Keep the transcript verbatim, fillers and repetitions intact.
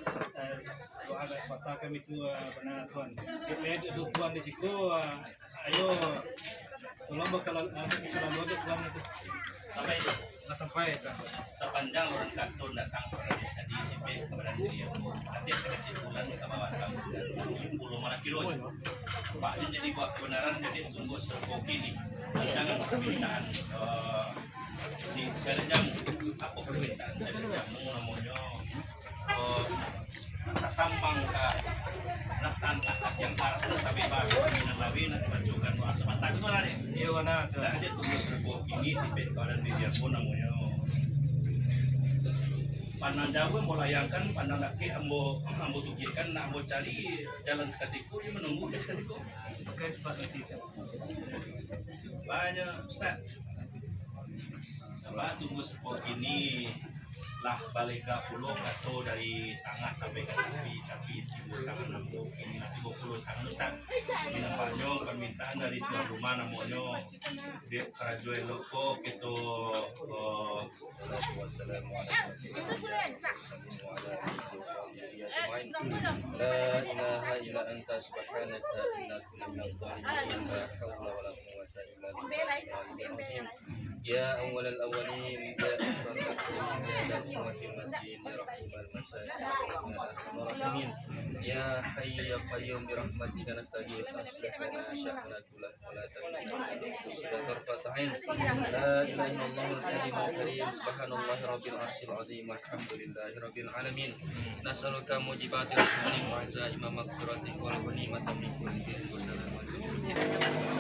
Eh, doa dari Sabanta kami tu, eh, bana, Tuan. Kito duo Tuan di siko, eh, ayo, tolong bakalan, eh, bakalan doa tu, Tuan, itu. Sampai tu. Lah sampai tu. Sapanjang urang kanto datang tadi, tadi sampai kabaran dia. Nanti ada kesimpulan ka bawah tamu dan pulo malam kilo. Pak, ini jadi buah kebenaran, jadi tunggu serupuk ini. Jangan permintaan, eh, si Selejamu. Apo permintaan Selejamu namonyo? Eh, tatambang ka, nak tantak ka tiang paras, nak tabebas, nak minum lawi, nak dibacokan doa Sabanta tu lah, deh. Iyo, bana tu. Nah, dia tunggu serupuk ini, di kawalan di dia pun namonyo. Pandang jauah ambo layangkan, pandang dakek ambo, ambo tukikkan, nak ambo cari jalan sakatiko, dia manunggu dia sakatiko. Bukan sebab nanti tu. Banyak, Ustaz. Abah tunggu serupuk ini lah baleka pulo kato dari tangah sampai ka tapi, tapi tibo tangan ambo ini lah tibo pulo tangan Ustaz. Ini nampaknyo permintaan dari tuan rumah namonyo, dek karajo elok ko kito, eh, Wassalatu wassalamu ala rasulillah wa ala alihi wa sahbihi ajmain. La ilaha illa anta subhanaka inna kunna minadh dhalimin. La haula wala quwwata illa billahil aliyyil azim. Ya awwalal awwalin, ya akramal akramin, ya dzal quwwatil matin, ya rahimal masakin, ya arhamar rahimin. Ya hayyu ya qayyum, bi rahmatika nastaghits, aslih lana sya'nana kullah, wa la takilna ila anfusina tarfata ain. La ilaha illallahul kalimul karim, subhanallahi rabbil arsyil azim, walhamdulillahi rabbil alamin. Nas'aluka mujibatir rahmati wa azaima maghfirati wal ghanimata min kulli birrin wa salamata.